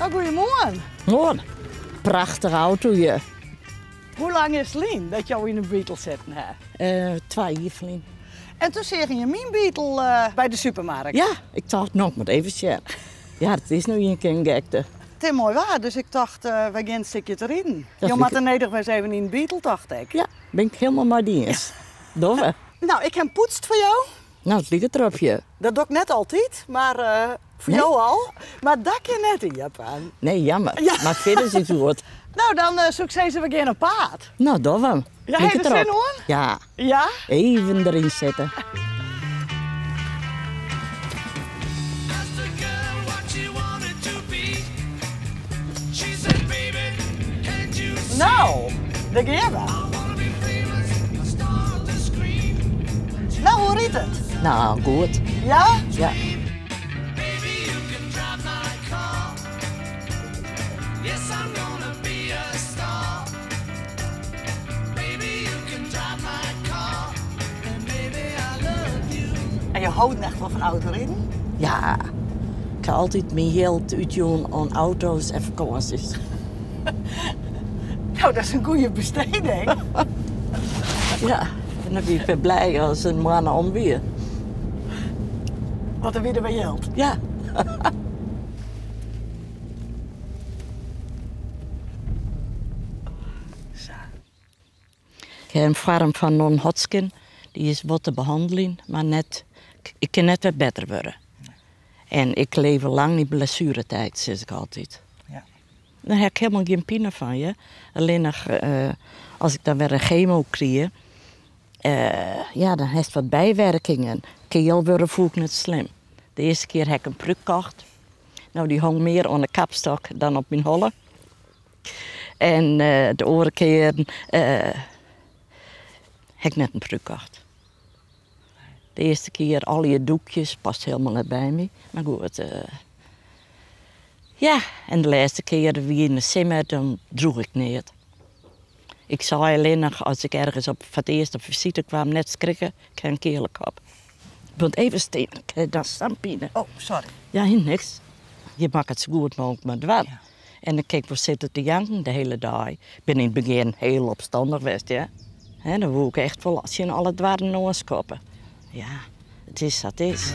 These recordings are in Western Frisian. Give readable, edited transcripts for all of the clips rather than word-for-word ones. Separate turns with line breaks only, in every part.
Nou, goeiemoarn.
Moarn. Prachtige auto hjir.
Hoe lang is it lyn dat jo yn in Beetle sitten ha?
Twa jier ferlyn.
En toen seagen je myn Beetle by de supermarkt?
Ja, ik tocht, no, ik moat even sjen. Ja, it is no ien kear in gekte.
It is moai waar, dus ik tocht, wy gean in stikje te riden. Jo moatte nedich wer ris even yn in Beetle, tocht ik.
Ja, bin ik hielendal mei dy iens. Dogge we.
No, ik ha 'm poetst foar jo.
No, it liket derop, ja.
Dat doch ik net altyd, mar foar jo al. Mar dat kin net iepen.
Nee, jammer.
Ja.
Mar fierder is it goed.
No, dan soe ik sizze, we gean op paad.
No, dogge we.
Ja, ha je der sin oan?
Ja.
Ja?
Even deryn sitte.
No, dêr gean we. No, hoe rydt it?
No, goed.
Ja?
Ja.
En je hâldt echt wol fan autoriden?
Ja, ik ha altyd myn jild útjûn oan auto's en fakânsjes.
No, dat is in goede besteding.
Ja, en dan wie ik wer blij as in moanne om wie.
Want dan wie der wer jild.
Ja.
Sa.
Ik ha in foarm fan non-Hodgkin, dy is wol te behanneljen, mar net, ik kin net wer better wurde. En ik leef al lang yn blessueretiid, sis ik altyd.
Ja.
Dêr ha ik hielendal gjin pine fan, hear. Allinnich as ik dan wer in gemo krije, ja, dan hast wat bywerkingen. Keal wurde fûn ik net slim. De earste kear ha ik in prúk kocht. No, dy hong mear oan de kapstok dan op myn holle. En de oare kear ha ik net in prúk kocht. De earste kear allegear doekjes, past hielendal net by my. Mar goed, ja, en de lêste kear wie yn de simmer, dan droech ik neat. Ik sei allinnich as ik ergens op, foar it earst op fisite kwam, net skrikke, ik ha in keale kop. Want even stean, ik ha dan sa'n pine.
Oh, sorry.
Ja, niks. Je makke it sa goed mooglik mar dwaan. En dan kin ik wol sitte te janken de hiele dei. Ik bin yn it begjin hiel opstannich west, hear. Hè, dan woe ik echt wol tsjin alle doarren oanskoppe. Ja, it is sa't it is.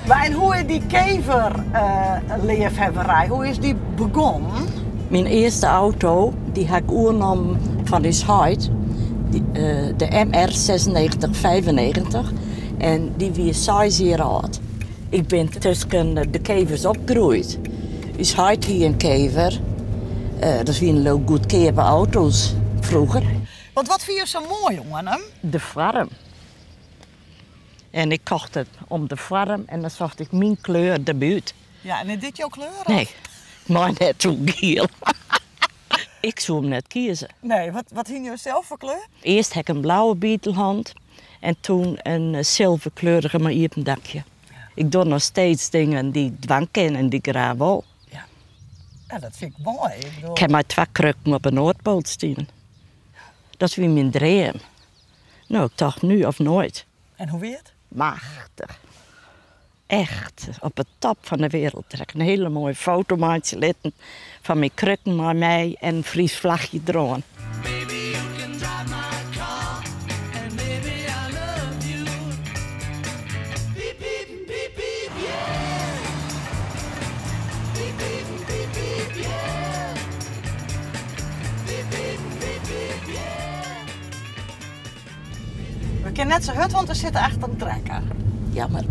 Maar en hoe is dy keverleafhawwerij, hoe is dy begûn?
Myn earste auto, dy ha ik oernommen fan ús heit, de MR 9695, en dy wie seis jier âld. Ik bin tusken de kevers opgroeid. Us heit hie in kever, dat wiene leau goedkeape auto's froeger.
Want wat fine jo sa moai oan him?
De foarm. En ik kocht it om de foarm en dan socht ik myn kleur derby út.
Ja, en is dit jo kleur?
Nee, ik mei net oer giel. Ik soe him net kieze.
Nee, wat hiene jo sels foar kleur?
Earst ha ik in blauwe Beetle hân en toen in silverkleurige mei iepen dakje. Ik doch noch steeds dingen dy't ik dwaan kin en dy't ik graach wol.
Ja, ja dat fyn ik moai. Ik bedoel...
Ik ha mei twa krukken op 'e Noardpoal stien. Dat wie myn dream. No, ik tocht nu of nooit.
En hoe wie it?
Machtich. Echt op de top fan de wereld. Dêr ha ik in hiele moaie foto meitsje litten fan myn krukken mei my en in Frysk flachje deroan.
We kinne net sa hurd, want we sitte achter in trekker.
Jammer.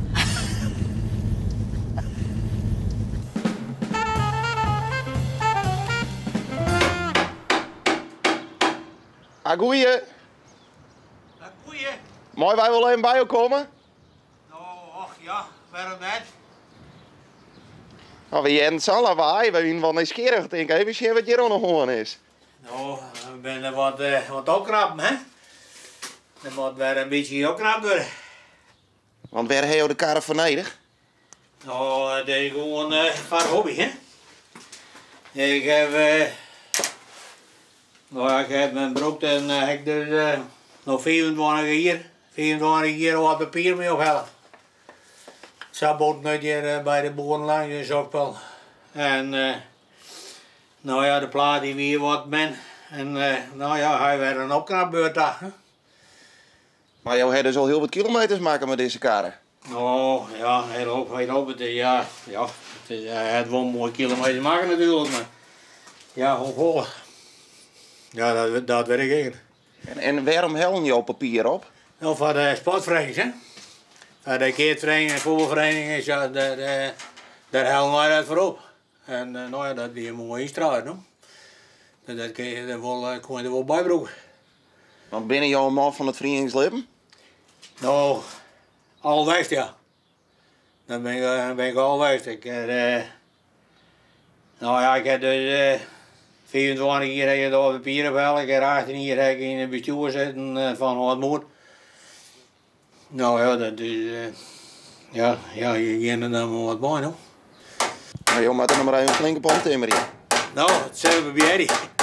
Ah, goeie.
Ah, goeie.
Meie wy wol even by jo komme?
No, och ja, wêrom net?
No, wy hearden sa'n lawaai, wy wienen wol nijsgjirrich. Tink even sjen wat hjir oan 'e hân is.
No, we binne wat oan it opknappen, hè? Der moat wer in bytsje opknapt wurde.
Want wêr ha jo de karre foar nedich?
No, it is gewoan foar hobby, hè? Ik heb, nou ja, ik heb mijn broek en ik dus nog 25 jier, 25 jier wat papier mee ophelle. Sa boten uit hier by de boeren langs in Sokpel. En nou ja, de plaat die wie wat min. En nou ja, hy wer in opknapbeurt ta.
Mar jo ha dus al hiel wat kilometers makke mei dizze karre.
No, ja, in hiele hoop, hiele hoop. Het is, ja, ja, het is, hy hat wol moai kilometers makke natuerlik, mar ja, hoefolle? Ja, dat, dat wit ik ek net.
En wêrom hellen jo papier op?
No, foar de sportferenings, hè. Foar de keatsferiening en fuotbalferiening, ja, dêr, dêr hellen wy dat foar op. En no ja, dat wie in moaie ynstruid, no. Dat kin je der wol, kon je der wol by brûke.
Want binne jo in man fan it ferieningslibben?
No, al west, ja. Dat bin ik, bin ik al west. Ik, no ja, ik ha dus 25 jier ha ik it papier ophelle. Ik ha 18 jier ha ik yn it bestjoer sitten fan Hâld No ja, dat is, ja, ja, je gean der dan wol wat mei, no.
Mar jo moatte noch mar even flink op omtimmerje.
No, dat sille we probearje.